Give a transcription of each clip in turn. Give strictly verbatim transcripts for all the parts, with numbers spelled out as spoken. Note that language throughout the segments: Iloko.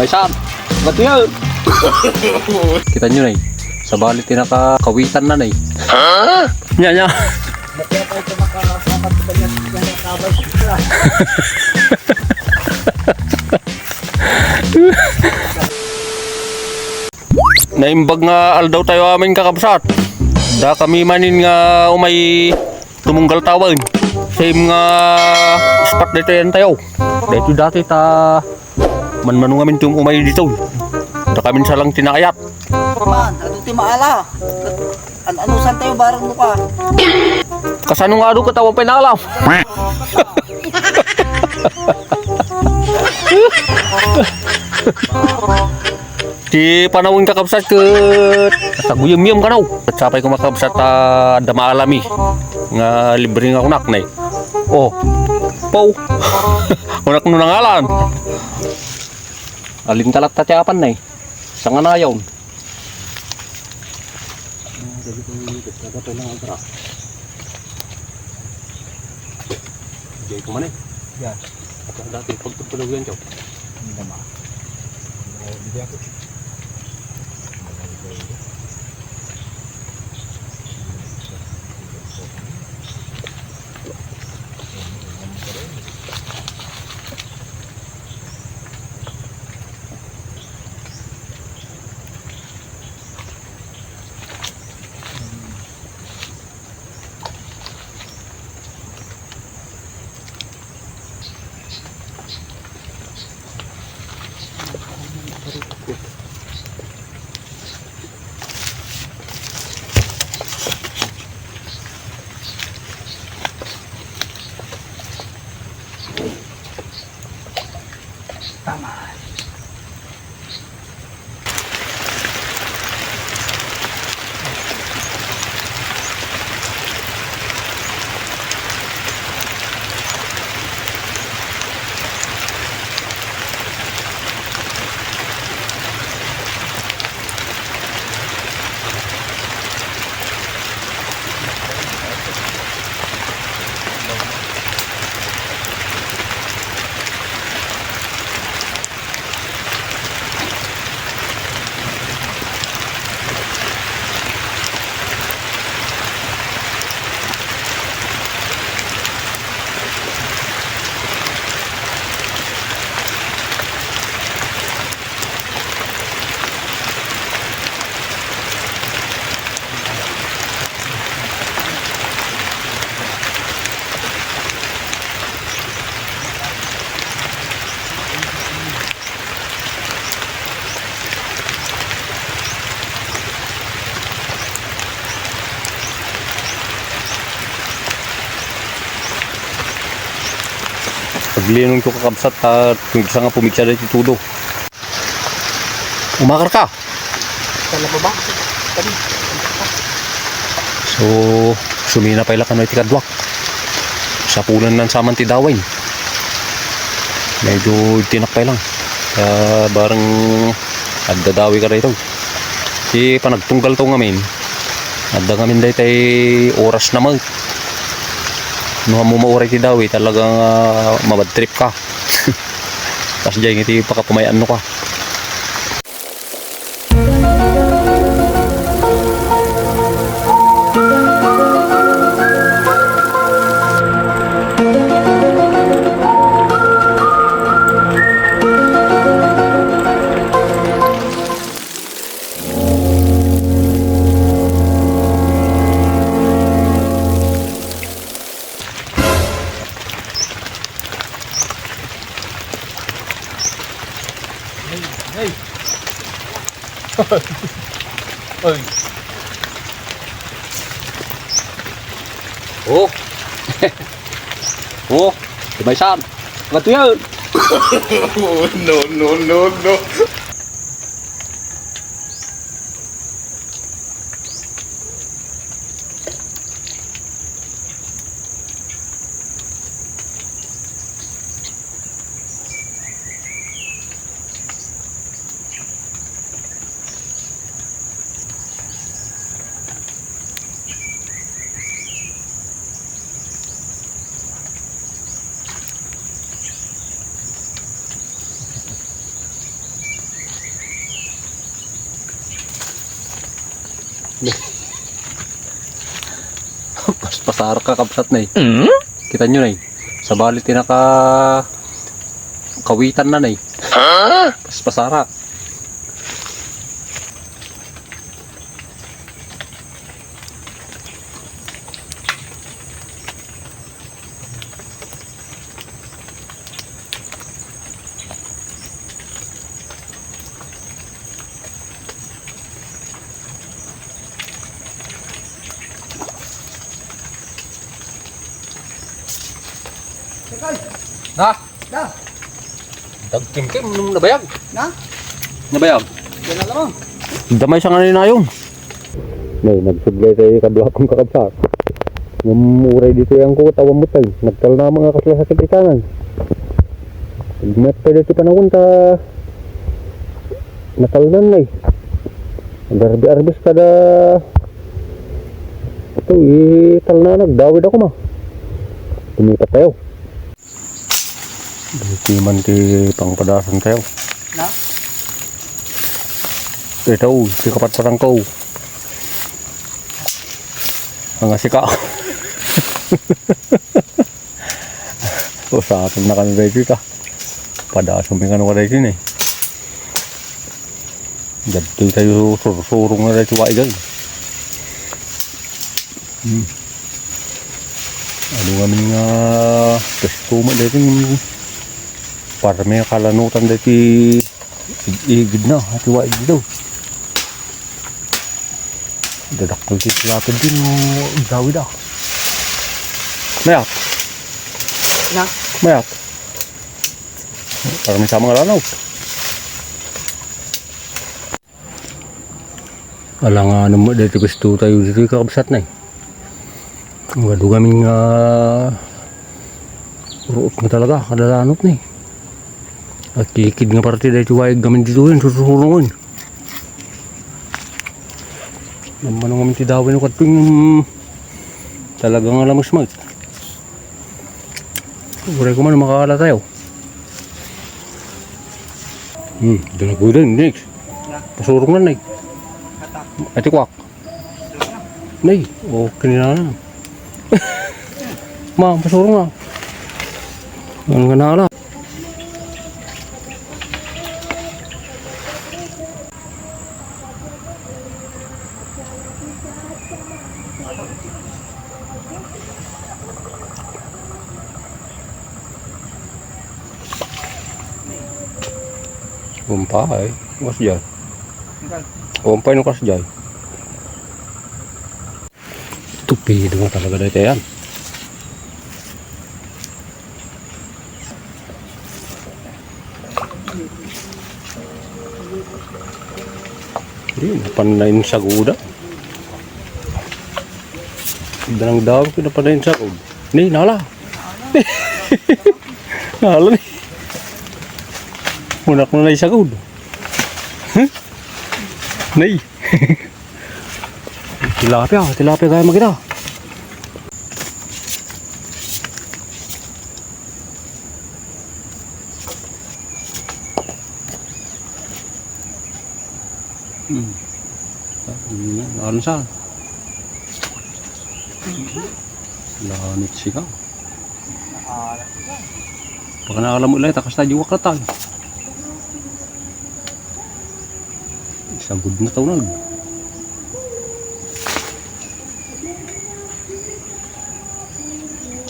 Maysa, ba't yan? Kita nyo na eh. Sabali ti nakakawitan na na eh. Nya, nya. Naimbag nga aldaw tayo amin, kakabsat. Da kami manin nga umay tumunggal tawen. Same nga spot dito yan tayo. Dito dati ta manmanu ngamin ti umay dito. Da kami salang tinaayat. Man, adu ti maala. An-, anusan tayo barang mo ka? Kasano nga adu katawa pa inaalam? Ti panawen, kakabsat, ket taguyemyem kano. Ket sapay ko, kakabsat, a adda maalami nga libre nga kunak ne. Oh. Pau. Kunak no nangalan. Alin talatta ti apan ne. Sanganayon. Diay ko man eh. Yan. Dati pagtutulog yan, Chow. Hindi naman. Hindi ako. Paglinonko, kakabsat, ta pumigsa nga pumigsa daytoy tudo. Umakar ka. Sa lababa. Tabi. So, sumina pay la kano iti kaduak. Sapulan lang saman ti dawen. Medyo tinak pay lang. Ah, barang adda dawi ka daytoy. Ti panagtunggal to ngamin, adda ngamin daytay oras na met. No ammo mauray ti dawi, talagang, ah, mabad trip ka. Kas diay nga iti pakapumayan-no ka. Hey. Oy. Oh. Oh, di ba isan? Ba't yan? No, no, no, no. Paspasarak, kakabsat, nay. Mm? Kita nyo, nay. Sabali ti naka-, kawitan na, nay. Ha? Paspasarak. Na? Na? Dagkimkim, nung nabayag. Na? Nabayag. Yan na lamang. Damay sa kanina yun. Nay, nagsudlay tayo kadua kong kakabsat. Ngem uray ditoy angko, awan met ay. Nagtalna nga kasla sakit ikanan. Met pa dito panahon ta natalnan, nay. Nag-arbi-arbis kada ito, italna, nagdawid ako, ma. Lumipat tayo. Iti man ti pangpadasan tayo. Na? Ito, ti kapatpatang ko. Ang asika. Usapan na kami daytoy ta. Padasan mi kano ka daytoy, eh. Dagitoy tayo sursurong na daytoy, waig ay. Hmm. Adu ngamin nga pwesto met daytoy, parang may kalanutan daytoy, ig-, igid na, ati waig dito. Dadakkel ti tilapia din, no, igawid, ah. Mayat. Na? Mayat. Parang may sama nga lanaw. Alangan mo, dito gusto tayo dito, kakabsat na eh. Ang adu ngamin nga ruot nga talaga, kada lanot na eh. At kikid nga parte dito, waig ngamin dito yun, susurungon. Ang manong ngamin ti dawin ko, kadto yung talaga nga lamas, mate. Uray ko man, makakala tayo. Hmm, ito na po din, next. Pasurong na, nay. Ati kwak. Nay, okay na na. Ma, pasurong na. Ang ganala. Umpay, kas diay. Umpay no kas diay. Tupido nga talaga dayta yan. Di, napan na yung saguda. Danang daw, napan na yung sagud. Ni, nala. Nala ni. Munak na na yung sagud. Nay. Tilapia, tilapia gaya magita. Hmm. Ano sa? Lanit siya. Pag naalam mo, ilay, takas tayo, wakatan. Sagud na tawag.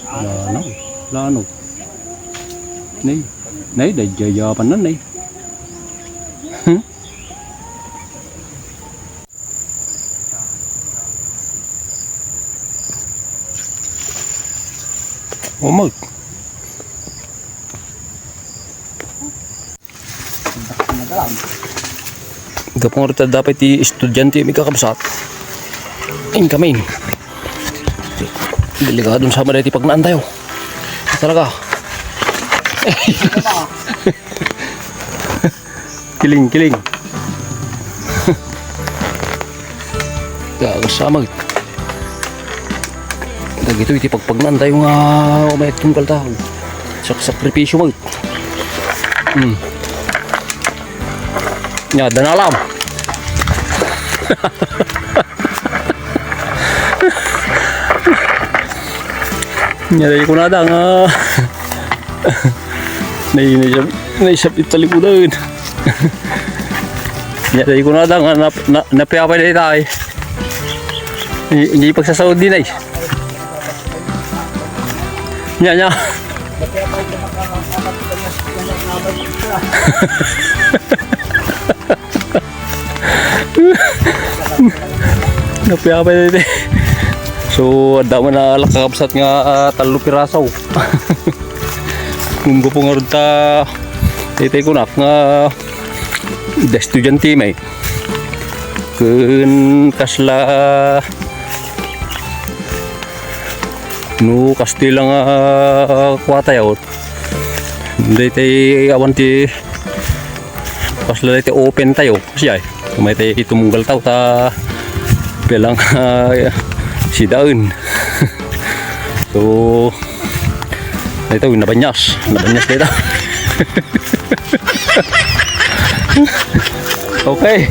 Lano, lano. Nay, nay, dayjay Japan na, nay. Umag. Gapu nga rita, dapat ti estudyante mi, kakabsat. Incoming. Delikado sa maday ti pagnaan tayo. Talaga. Kiling, kiling. Kakasamag. Dagitoy ti pagpagnaan tayo nga umayat tunggal tao. Sak-, sakripisyo, mag. Hmm. Nya, danalam. Nia dayta kunada nga. Nay, nay, nay, sab-, nay, sabit talikudan. Nia dayta kunada nga nap-, na-, napiapay dayta ay. Di, di pagsasaod din ay. Nia, nia. Napiapay dayta. So, adda man a lakakabsat nga, ah, tallo piraso. Kung gupo nga rudta, itay kunak nga da estudyante may. Kun kasla, no, kasti lang, ah, kuwatayo. Daytay awan ti kasla daytay open tayo. Siya eh. May tayo tumunggal tao ta bilang, ah, sidaen. So, ito, nabanyas. Nabanyas dito. Okay.